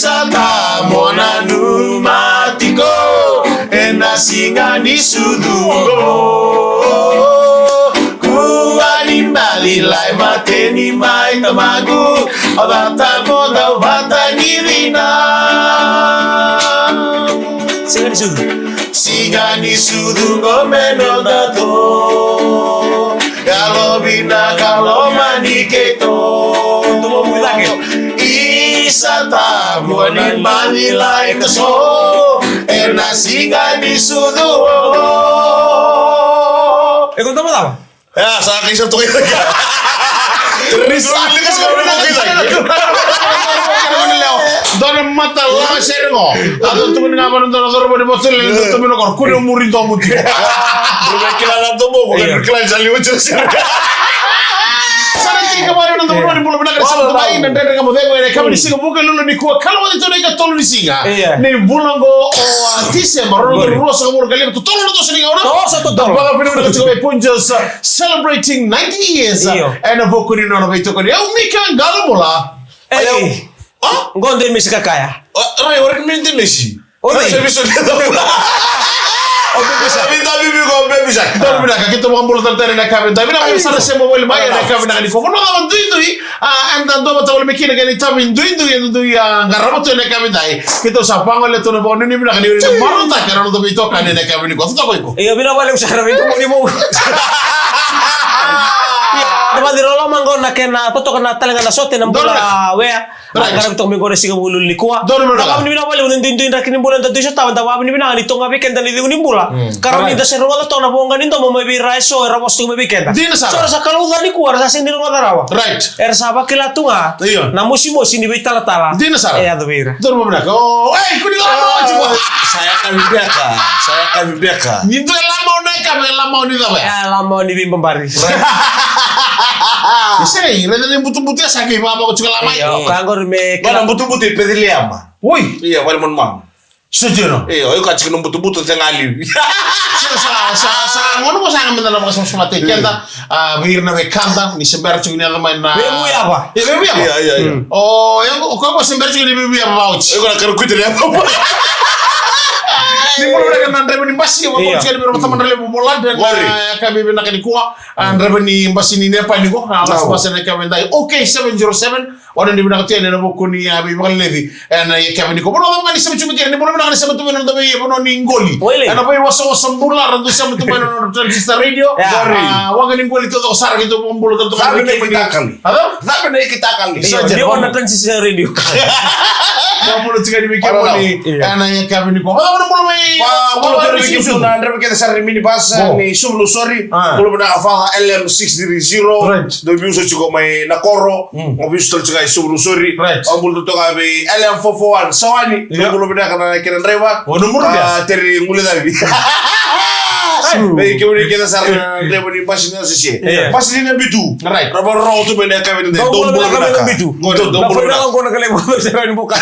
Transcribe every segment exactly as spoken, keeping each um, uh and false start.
Sa tamo nanuma tiko ena siga ni sucu oqo. Kua ni baci lai mateni mai tamaqu, au sa tamo dau vata ni cina. Siga ni sucu. Siga ni sucu oqo me noda to. Yalovinaka lomani keitou. Isa tamo ni baci lai taso ena siga ni sucu oqo. E ko tamo tamo? E, sa kai sa toka i cake. Risa. Dona mata lama sere qo. A dua tukuni ga vana dona coro vani votele, dua tukuni na koro, kune o muri domu tiko. Kila na domo, kila ni sa liwa tiko sere. Sa na tiko vani na domo ni bula vinaka ni sa tu mai na Dredre Ga Mo Cegu ena yakavi ni siga Vukelulu nikua, ka lako tu na ikatolu ni siga ni vula qo o, a, Tiseba, rua na udolu ruasagavulu ka lima, totolo na dosa ni gauna. Toso totolo. Vaka vinaka tiko mai Punjas, a, celebrating ninety years, a, io, ena vuku ni nona veitokoni. Au Mika Qalobula. Ei. A? Qo de Mesi ka kaya. A, rai, ori ni de Mesi. Ori. Sa Mesi. O Baby Shark. Sa Baby Shark. Donu vinaka, keitou vakabula tale tale ena yakavi. Donu vinaka, sa na sema voli mai ena yakavi vinaka nikua. Vanua cava duidui, a, eda dua vata voli mai kina, kena itavi duidui, eda dui, a, qarava tu ena yakavi dai. Keitou sa vagolea tu na vakanuinui vinaka ni, ni marautaka na noda veitokani ena yakavi nikua. Totoka iko. Io, vinaka vakalevu sara vei tou ni vou. Io, na vaciroloma qo na kena totoka na talega na sote na bula wea. Right. A qaravi toka mai qo na siga Vukelulu nikua. Donu vinaka. Da vakavinavinaka vakalevu na duidui draki ni bula eda dui sotava, da vakavinavinaka ni toka ga vei keda na icegu ni bula. Mm. Ka rawa ni da se rogoca toka na voqa ni domo mai vei ira eso era vosa tiko mai vei keda. Dina sara. So era sa kalouca nikua, era sa sega ni rogoca rawa. Right. Era sa vakila tu ga. Io. Na mosimosi ni veitalatala. Dina sara. E yaco vei ira. Donu vinaka. O, ei, kua ni lama oti qo. Sa yakavi beka. Sa yakavi beka. Ni dua e lama o na yakavi, e lama o ni cava ya? E lama o ni veibabari. Right. Sega, raica ni butubutu ya sa qai vavako tiko lama. Io, ka qori me kila. Vana butubutu i Peceliema. Oi. Io, vale manumanu. Sa dina. Io, io ka tiko na butubutu se ga livi. Sa, sa, sa, sa, gauna mo sa ga meda na vakasamasamata keda, a, vei ira na wekada, ni se bera tiko ni yaco mai na. Veivuyava. Io, veivuyava. Io, io, io. Mm. O, io, o koya mo se bera tiko ni veivuyava oti. Io, ko na karakuita ni yava. Ni bula vinaka na draiva ni basi, io, ko tiko ni bera vata madra levu vola, na, e, yakavi vinaka nikua, a, draiva ni basi ni Nepani qo, a, basi, basi na yakavi dai. Okay, seven zero seven, Ora ni vinaka tu yani ena vuku ni, a, veivakaleci ena yakavi nikua. Vanua cava ga ni sema tu mai kina, ni bula vinaka ni sema tu mai na noda veivanua ni qoli. Oi, le. Ena veiwasawasa bula, ra dau sema tu mai na noda Transistor Radio. Ya. Qori. A, waqa ni qoli taucoko sara keitou vakabula taucoko. Cava na ikitakali? Ado? Cava na ikitakali? Io, sa dina, ni o na Transistor Radio. Vakabula tiko yani vei kemuni ena yakavi nikua. Vakabula mai. Vakabula tiko yani vei kemuni na draiva kece sara ni minibus ni Suva Nausori. Bula vinaka Father L M six three zero. Right. Dau veivosoti tiko mai na koro. Mm. Au vesu tale tiko ga i Suva Nausori. Right. Au bula toka vei L M four four one Sawani. Yeah. Au bula vinaka na kena draiva. O na mura. Ah, Teri Gulicavi. Vei kemuni kece sara na draiva ni basi ni S C C. Yeah. Basi ni na bitu. Right. Rau vakarorogo tu mai na yakavi ni dai. Dou bula vinaka na bitu. Qori, dou bula vinaka. Qo na kena ivola sara ni boka.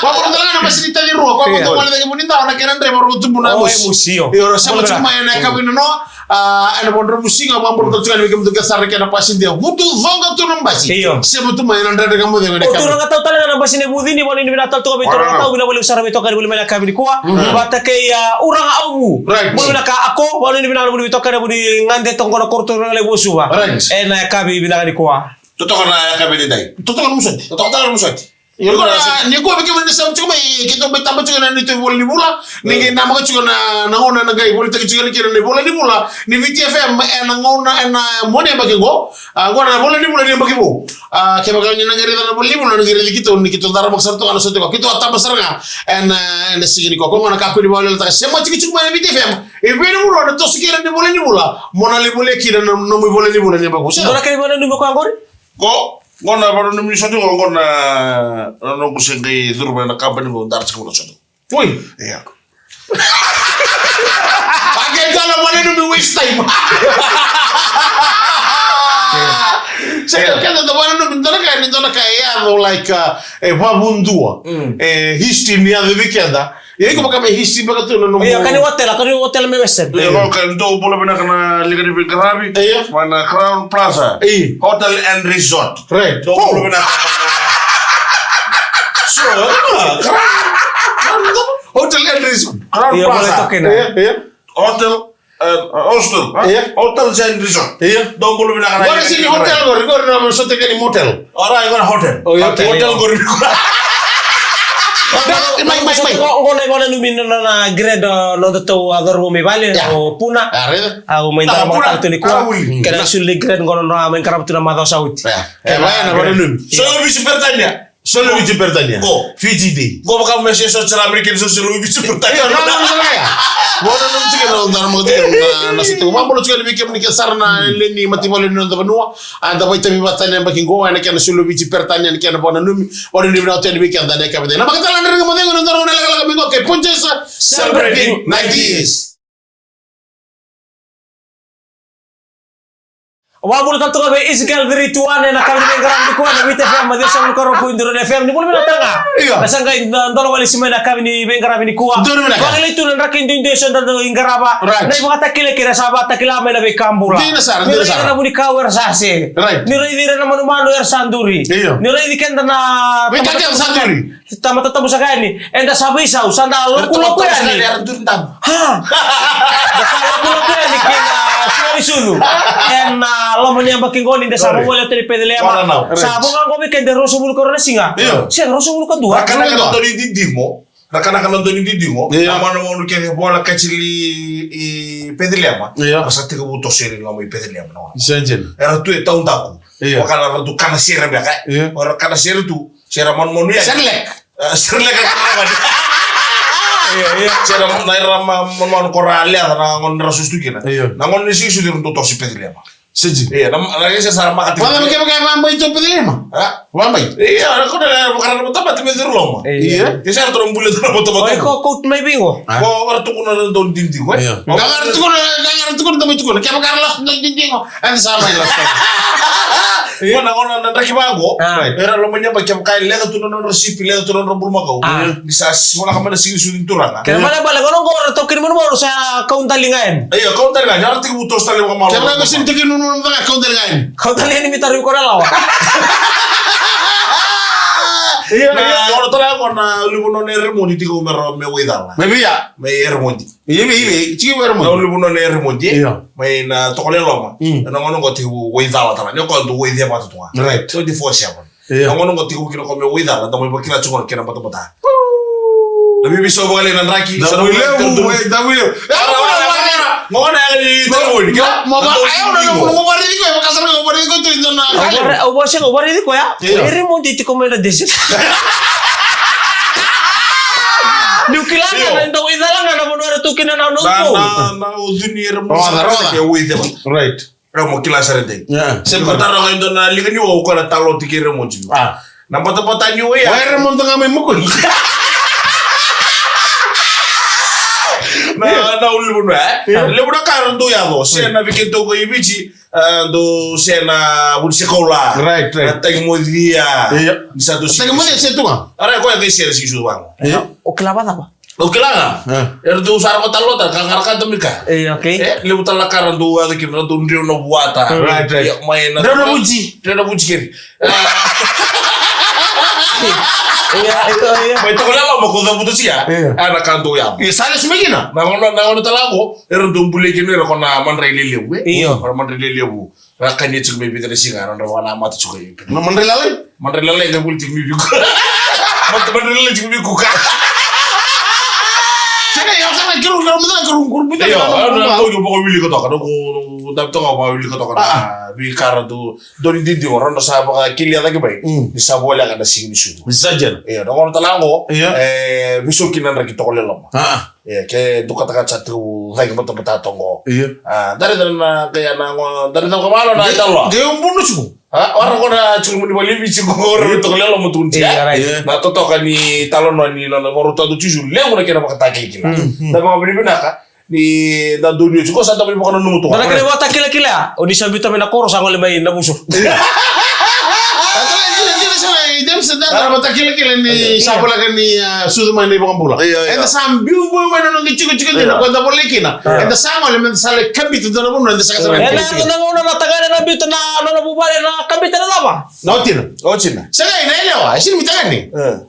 Wa bula vinaka na basi ni tali rua. Kwa kwa wale dake muni dau na kena draiva rau tubu na basi. Io, rau sema tu mai na yakavi ni noa. Ah, ena vakadromusiga, vakabula tale tu ga vei kemudou kece sara kei na basi de vutu coqa tu na basi. Io. Sema tu mai na Dredre Ga Mo Cegu ena yakavi. O turaga tau tale ga na basi ni vucini, vakanuinui vinaka tale toka vei turaga tau, vinaka vakalevu sara vei tokani voli mai na yakavi nikua. Mhm. Vata kei, ah, Uraga Auvu. Right. Voli vinaka Ako, vakanuinui vinaka voli vei tokani voli gade toka qo na koro turaga levu o Suva. Right. Ena yakavi vinaka nikua. Totoka na yakavi ni dai. Totoka na musati. Totoka tale na musati. Ia, nikua, nikua vei kemuni na sema tiko mai, keitou mai taba tiko ena neitou ivola ni vula. Ni qai namaka tiko na, na gauna na qai volitaki tiko yani kina na ivola ni vula ni Viti F M ena gauna, ena mua ni yabaki qo. Ah, qo na ivola ni vula ni yabaki vou. Ah, kevaka ni na qai raica na ivola ni vula, na qai raici keitou ni keitou daramaka sara toka na sote qo. Keitou a taba sara ga ena, ena siga nikua. Ko qo na kakua ni vakalelataka, sema tiko tiko mai na Viti F M. E vei na vanua na toso kina na ivola ni vula, mo na lai volia kina na nomu ivola ni vula ni yabaki vou. Sega. Qo na kena ivola ni vula qori? Qo, qo na vanua ni sote qo, qo na, na noqu se qai curu mai na kabani qo, dara tiko na sote. Oi. Ia. Ake tala mane no me waste time. Sega, keda da vana no me dona ka, ni dona ka e yaco like, uh, e vavudua. Mm. E history ni yaco vei keda. Ia iko vaka me history beka tu na nomu. Ia, kani hotel, kani hotel me wesen. Ia, ko ka dou bula vinaka na liga ni veiqaravi. Ia. Mai na Crown Plaza. Ia. Hotel and Resort. Right. Dou bula vinaka. Hotel and Resort. Crown Io, Plaza. Vale, toke na. Io, io. Hotel, eh, hostel, eh? Io. Hotel and Resort. Io. Dou bula vinaka na. Qori sini hotel qori, qori na so teke ni motel. Ora, qori hotel. O, io, hotel, hotel io. Qori. Mai, mai, mai. Qo, qo na, qo na numi na, na, na grade, uh, noda tau, uh, cauravou mai vale, ia. O Puna. Ia, raica. Au mai dara makawa tu nikua. Kena sulu ni grade qo na, na, mai qarava tu na macawa sa oti. Ia. Kena, e, vaya na, qo na numi. So, Viti Peritania. Solo Viti Peritania. Qo. Fiji Day. Qo vaka me se so tara American so solo Viti Peritania. Io, no, no, no, no, ya. Qo na nomu tiko na dara mo tiko na, na se tiko. Vabolo tiko ni vei kemuni ke sara na lewe ni mataivalu ni noda vanua. A da vakaitavi vata ena yabaki qo, ena kena solo Viti Peritania, ena kena vakananumi. Qo na numi na oteni vei keda na yakavi dai. Na vakatala na rega mo cegu na dara mo na lekaleka mai qo ke Punjas Celebrating ninety years. Vabula tale toka vei Ezekiel three two one ena yakavi ni veiqaravi nikua na Viti F M, ciwasagavulu ka rua point three F M, ni bula vinaka tale ga. Io. Na sa qai, na, dola walesi mai na yakavi ni veiqaravi nikua. Donu vinaka. Vakalei tu na draki duidui eso da dau qarava. Right. Na ivakatakilakila sa vakatakila mai na veika bula. Dina sara, dina sara. Ni rai na vunikau era sa se. Right. Ni raici ira na manumanu era sa duri. Io. Ni raici keda na veika tamata era sa duri. Tamata tabu saka yani, eda sa veisau, sa da lokuloku yani. Era duri dabu. Ha! Da sa lokuloku yani ki na siga ni sulu. Ena loma ni yabaki qo ni da sa vovole oti ni Peceliema. Sa vo ga qo vei keda e ruasagavulu ka rua na siga. Io. Sega, ruasagavulu ka dua. Rakanaka na dau ni didigo. Rakanaka na dau ni didigo. Io. Na manumanu kece vola kacili i Peceliema. Io. Ra sa tekivu toso yani loma i Peceliema na gauna. Sega. Era tu e taudaku. Io. Vaka na ra tu kana sere beka. Io. Ra kana sere tu. Sere manumanu yani. Serelek. Eh, Serelek ka na mani. Io, io. Sere na ira ma-, manumanu ko ra leca na gauna ra susu tu kina. Io. Na gauna ni siga ni sucu era dau toso i Peceliema. Sega. Io, na, na kese sa maka tiko. Vaka me kevaka e vambai tu Peceliema? A? Vambai. Io, na kona na vaka na tamata me curu loma. Io. Io. Kese era tu na buli tu na tamata. Oi, ko, ko mai vei qo. A? Ko era tukuna na dau ni didigo, e? Io. Qaqara tukuna, qaqara tukuna, tamai tukuna. Kevaka era lasu na didigo. Eda sa mai lasu. Io. Ko na gauna na draki vaqo. A. Era loma ni yabaki kevaka e leca tu na nodra sipi, leca tu na nodra bulumakau. A. Ni sa sivolaka mai na siga ni sucu ni turaga. Kena ibalebale, gauna qo era taukeni manumanu sa kau dali ga yani. Io, kau dali ga yani. Era tekivu toso tale vakamalua. Kevaka e sega ni taukeni manumanu, kau dali ga yani. Kau dali yani me tarovi koya na lawa. Io, na, io. Gauna tale ga qo na ulunivanua nei Eremodi tiko me ra, me waicala. Me via. Me Eremodi. Io, io, io, tiko vei Eremodi. Na ulunivanua nei Eremodi, e? Io. Mai na Tokalau e Loma. Mm. Ena gauna qo tekivu waicala tale. Ni o koya dau waicevata tu ga. Right. Twenty-four seven. Io. Na gauna qo tekivu kina o koya me waicala, da mai vakila tiko na kena batabata. Na veiveisau vakalailai na draki. Davuilevu, e, davuilevu. E, ara, ara, ara, ara. Gauna ya ni telefoni, ke? Mo, mo, mo, mo varaici koya, mo kasa na mo varaici koya tu i dua na. Au vare-, au vare-, au varaici koya. Io. Eremodi tiko mai na desert. Niu kila ga na dau waicala ga na vanua era tu kina na, na, na, na ucu ni Eremodi. Rogoca, rogoca. Ke waicevata. Right. Era mo kila sara dei. Yeah. Se batara ga e dua na liga ni wai o koya na talo tiko Eremodi. A. Na batabata ni wai ya. Wai Eremodi ga mai Mokoni. Na, na ulunivanua, e? Yeah. Levu na ka era dau yaco. Se na vei keitou ko i Viti. A, dou se na vuni se kaula. Right, right. Na tagi mocia. Io. Ni sa dou se tagi mocia se tu ga. Ara koya qai sere sigi sucu vaqo. Io. O kila vacava? O kila ga. A. Era dou sa rako talota, ka qaraka tamika. E, okay. E, levu tale na ka ra dou yaco kina, ra dou dreu na vuata. Right, right. Io, mai na dreu na vuji. Dreu na vuji keri. Io, io, io. Mai Tokalau e Loma ko cavuta sia. Io. A, na ka dou yaco. Io, sa lesu mai kina. Na gauna, na gauna tale ga qo. Era dau bulia kina era ko na madrai lelevu, e? Io. Ko na madrai lelevu. Ra kania tiko mai Viti na siga, ra dau vakanamata tiko i Viti. Na madrai lalai? Madrai lalai, na buli tiko mai Viti. Mad-, madrai lalai tiko mai Viti. Sega, io, sega, kero, kero, kero, kero, kero, kero, io, kero, na, na, kero, na, kero, vakawili kotoka, na, ko, na, na, toka vakawili kotoka, na, a, a. Vei kara tu, doni didi, o ra na sa vakakilia cake mai. Mm. Ni sa voleka na siga ni sucu. Ni sa jena. Io, na gauna tale ga qo, io. E, veisau kina na draki Tokalau e Loma. A, a. Ia, ke dua katakata sa tu cagi batabata toka qo. Ia. A, dari, dari na, kaya na, ngo, dari na kamalo na italo. Ke umbunu suku. A, ora ko na suku muni valivi suku, ora Tokalau e Loma tu ntia. Ia, right. Ia. Na totoka ni talo no ni, na, na, ora tu tu suku, levu na kena vakatakilakila. Mm, mm. Na vakavinavinaka, ni, na donu suku, sa tau mai vakananuma tu. Na kena vakatakilakila, o ni sa biuta mai na koro, sa gole mai na vuso. Ia. Io, io, io, io, io, io, io, io, io, io, ni sa voleka ni, a, sucu mai na iVakabula. Io, io. Eda sa biu mai na noda tikotiko dina, ko da voleka kina. Io. Eda sa gole me da sa lai kabita dua na vanua, eda sa ka sa lai kabita. Ena, na gauna na tagane na biuta na, na, na vuvale na kabita na cava? Na watina. Watina. Sa qai na yalewa, e sega ni tagane. Io.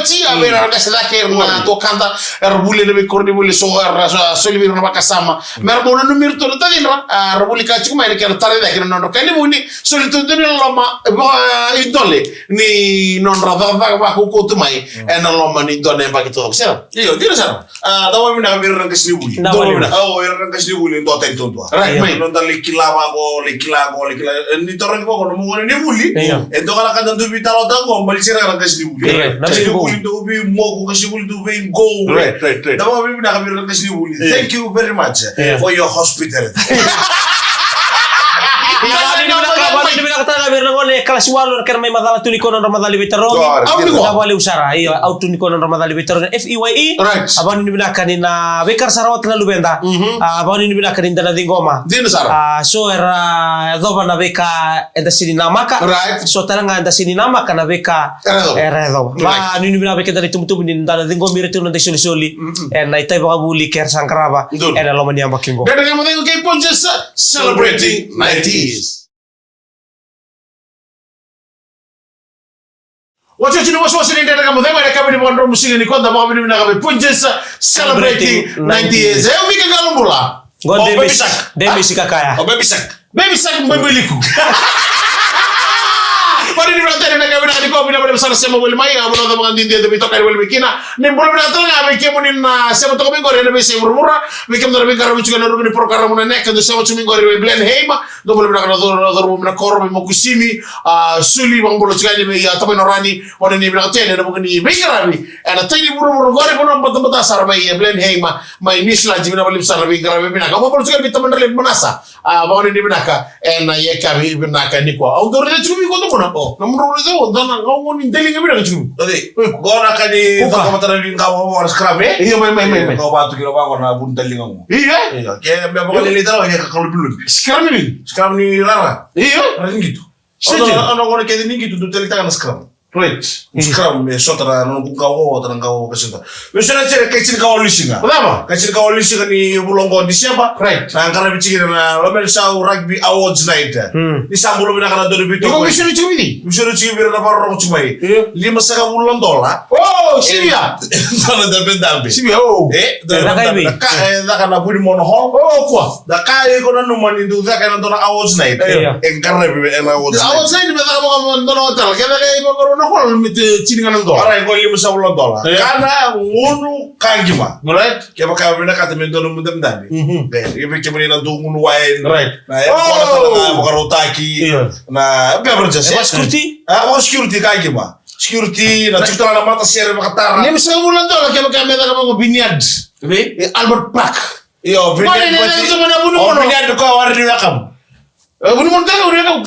oti, a vei ira na qase cake, ira na tuakada, era vuli ena veikoronivuli, so era so- soli vei ira na vakasama. Me ra bau nanumi iratou na tacidra, a, ra vuli ka tiko mai na kena tara cake na nodra ka ni vuli, soli tu dua ni loloma, va- i dole ni nodra cakacaka vakaukauwa tu mai ena loma ni dua na yabaki taucoko, sera? Io, dina sara. A, dau vinaka vei ira na qasenivuli. Dau vinaka. Au, ira na qasenivuli, dua tani taudua. Right, mai. Noda lai kila vaqo, lai kila qo, lai kila. E, ni tarogi vaqo, nomu gone ni vuli. Io. E dua ga na ka da dui veitalanoataka qo, baleta ira na qasenivuli. Io. Na veigou. Qasenivuli dou veimoku, qasenivuli dou veigou. Right, right, right. Na vakavinavinaka vei ira na qasenivuli. Yeah. Thank you very much, eh, yeah, for your hospitality. Ia, vakavinavinaka, vakavinavinaka tale ga vei ira na gone e kalasi walu, era kere mai macala tu ni ko nodra macala ni veitarogi. Au ni ko. Vinaka vakalevu sara. Io, au tu ni ko nodra macala ni veitarogi na F E Y E. Right. A vakavinavinaka ni na veika era sa rawata na luveda. Mhm. A vakavinavinaka ni da na ciqoma. Dina sara. A so era yacova na veika eda sega ni namaka. Right. So tale ga eda sega ni namaka na veika era yacova. Era yacova. Right. Vakavinavinaka vei keda na itubutubu ni da na ciqomi ira tu na noda isolisoli. Mm-mm. Ena itavi vakavuli kei ira sa qarava. Donu. Ena loma ni yabaki qo. Dredre Ga Mo Cegu kei Punjas, celebrating nineties. What's your, what's your, what's your name? Dredre Ga Mo Cegu, ena yakavi ni vakadromu siga nikua, da vakavinavinaka vei Punjas, celebrating ninety years. E, o Mika Qalobula. Qo o Baby Shark. Baby Shark kaya. O Baby Shark. Baby Shark, Baby Liku. Vakavinavinaka tale ena yakavi vinaka nikua, vinaka vakalevu sara sema voli mai, a, bula vinaka, dina, dina, veitokani voli mai kina. Ni bula vinaka tale ga vei kemuni na sema toka mai qori ena veiyasai vuravura. Vei kemuni na veiqaravi tiko ena rumu ni porokaramu na Neck, dou sema tiko mai qori vei Blenheim. Dou bula vinaka na cauravou, na cauravou, na koro, vei Mokusini, a, Suli, vakabula tiko yani vei, a, tamai Norani, o ni vinaka tale ena vuku ni veiqaravi. Ena tai ni vuravura qori, vanua batabata sara mai, e, Blenheim, mai New Zealand, vinaka vakalevu sara veiqaravi vinaka. Vakabula tiko yani vei tamai Dralevi Manasa, a, vakanuinui vinaka, ena yakavi vinaka nikua. Au dau raica tiko vei iko dua na, o, na mudrau raica, o, dua na gauna ni daliga vinaka tiko. Oi, qo na ka ni, kuka, toka vata na veiqawa, o, na scrum, e? Io, mai, mai, mai, mai. Qo vatu kila vaqo na vu ni daliga qo. Io, e? Io, ke me vakalailai tale, ke kakalo bilubi. Scrum ni? Scrum ni rara. Io. Rara ni qito. Sega. Ona, ona gona kece ni qito, dau taleitaka na scrum. Right. Scrum, me sota na, na noqu qawaqawa, ota na qawaqawa ka sota. Me sota na sere, kai tini ka walu ni siga. Cava? Kai tini ka walu ni siga ni vula qo, December. Right. Na qaravi tiko na Lomani Sau Rugby Awards Night. Hmm. Ni sa bula vinaka na donu vei iko. Iko me sota tiko vei? Me sota tiko vei ira na vakarorogo tiko mai. Io. Lima sagavulu na dola. Oh, sivia. Dua na dabedabe. Sivia, oh. E, dua na dabedabe. E, na ka, e, caka na Vunimono Hall. Oh, kua. Na ka iko nanuma ni dau caka ena dua na awards night. Io. E qaravi ena awards night. Awards night me caka vaka dua na hotel. Ke caka i vaka na hall me tini ga na dola. Alright, qo lima sagavulu na dola. Io. Kana, gunu, kaqima. Alright. Kevaka vinakata me dua na dabedabe. Mhm. E, e vei kemuni na dau gunu wine. Right. Na, e, oh, vakarautaki. Io. Na beverages. E, security? A, o security kaqima. Security, na tiko tale na matasere vakatara. Lima sagavulu na dola kevaka me caka vaka vineyard. Vei? E Albert Park. Io, vineyard. Mane, ne, ne, ne, ne, ne, o vineyard ko wari ni wekam. E, vunimono tale, vunimono.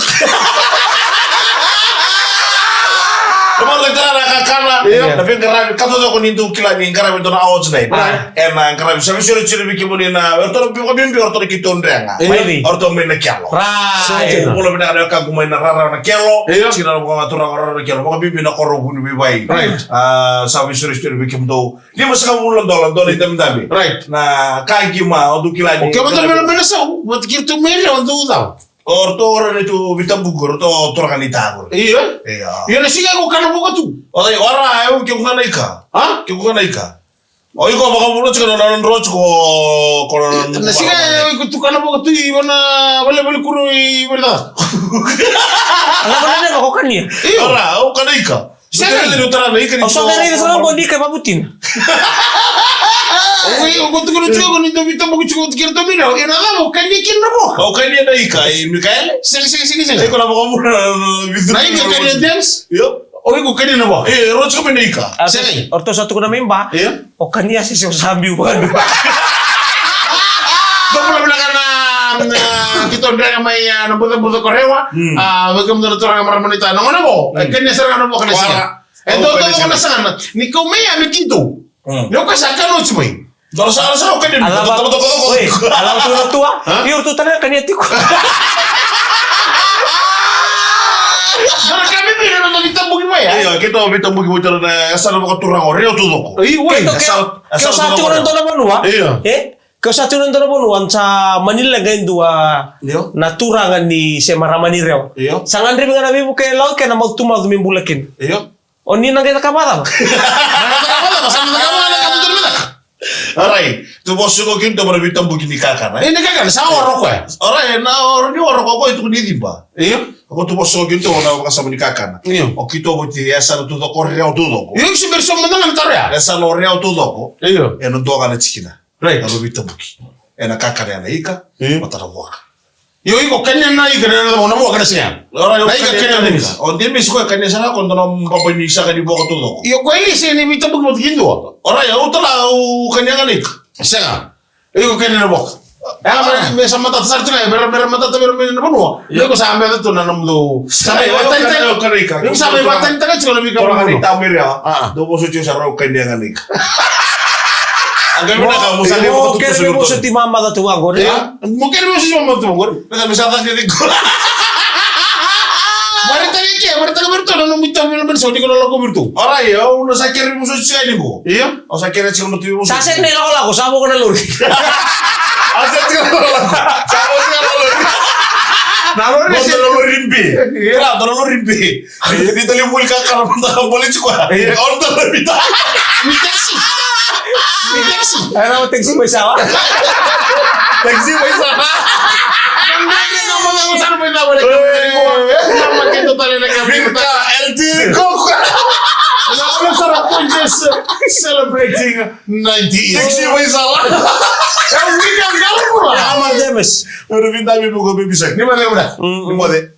Tamata tara na kakana. Io. Na veiqaravi, ka totoko ni dau kila ni qaravi dua na awards night. A. Ena qaravi, sa veisureti vei kemuni na, o ratou na bibi, o ratou na keitou drega. Io. Mai vei? O ratou mai Nakelo. Right. E, bula vinaka na wekaqu mai na rara na Kelo. Io. Tiko na vakaturaga rara na Kelo. Vakabibi na koro Vuniwai Vai. Right. A, sa veisureti vei kemudou. Lima sagavulu na dola, dua na idabedabe. Right. Na kaqima, o dau kila ni. O kemudou na mena, mena sau, vata kei ratou mai Rewa, o dau cava? O ratou na neitou veitabuki, o ratou turaga ni ta qori. Io. Io. Io, na siga qo kana vaka tu. O, o ra, e, o iko kana ika. A? Ke ko kana ika. O iko vakavuna tiko na nona dro tiko ko na. Na siga e o iko tu kana vaka tu i vana vale vale kuru i vale ta. Ala vale vale ko kania. Io. Ara, o kana ika. Sega. Tele ni tara na ika ni. O so tele ni tara ko ni ka vavutina. O iko tu ko tiko ni to vita mo tiko kira to mina. Io na vamo kania kina na boka. O kania na ika i Mikaele. Sega, sega, sega, sega. Iko na vakavuna na ika kania James. Io. O iko kania na boka. E, ro tiko mai na ika. Sega. O ratou sa tukuna mai ba. Io. O kania sese o sa biu vaka. Dou bula vinaka na, na keitou drega mai, a, na bucabuca ko Rewa. Mm. A, vei kemudou na turaga marama naita. Na gone qo, e kania sara ga na boka na siga. E dua toka na sagana. Ni kau mai ya me keitou. Mm. Ni o ka sa kana oti mai. Dua na sagana sa o kania. Alava. Oi, alava tu na tua. Ha? Io, ratou tale kania tiko. Dua na ka bibi na nona veitabuki mai ya. Io, keitou veitabuki mai tale na yasana vakaturaga o Rewa Taucoko. Io, oi. Keitou ke, yasana, ke o yasana sa tiko na dua na vanua. Io. E? Ke o sa tiko na dua na vanua, sa mani leqa e dua na turaga ni se marama ni Rewa. Io. Sa gadrevi ga na veivuke lau kei na mautu macu me bula kina. Io. O ni na qai cakava cava? Na qai cakava cava? Sa na cakava cava na ka tu tu na caka. Alright. Tu vosa ko kina tu na veitabuki ni kakana. E, ni kakana, sa oro koya. Alright, na oro ni oro ko koya tu ni ciba. Io. Ko tu vosa ko kina tu na vakasama ni kakana. Io. O keitou voti e yasana Taucoko, Rewa Taucoko. Io, se bera so mada ga na taro ya. Yasana o Rewa Taucoko. Io. E na dua ga na tikina. Right. Na veitabuki. E na kakana ya na ika, io, vata na vuaka. Io, iko kania na ika na, na, na vuaka na sega. Ora, io, na ika kania na ika. O Demis ko kania sara ko dua na baba ni saka ni vuaka taucoko. Io, ko Elise ni vitabu ko ki dua. Ora, io, au tala au kania ga na ika. Sega. Iko kania na vuaka. Ah. Me sa matata sara tu ga, me ra, me ra matata, me ra, me ra na vanua. Io. Iko sa me tu na nomudou. Sa me vatani tani. Iko sa me vatani tani tu na vika. Ora, kania tau me ra. Ah. Dou vosa tu sa rau kania ga na ika. Mo kere me vosoti mamaca tu vaqori. Mo kere me vosoti mamaca tu vaqori. Meda me sa cake tiko. Maritaka ke, maritaka vei iratou na nomu itavi na mani sa ni ko na lako vei iratou. Orai, au na sa kere me vosoti tiko yani qo. Io. Au sa kere tiko na tu vosoti. Sa sega ni lakolako, sa voko na lori. Au sa tiko na lakolako. Sa voko na lori. Na lori se na lori be. Io. Kila, na lori be. Ni tale voli ka kara mada ka bole tiko. Io. Au tale vita. Ni taxi. Ni taxi. Era o taxi mai sala. Taxi mai sala. Vita L T Coke. Celebrating ninety years. Taxi mai sala. Ama Demis. Ora vinda mi buko baby shark. Ni ma lembra. Ni ma de.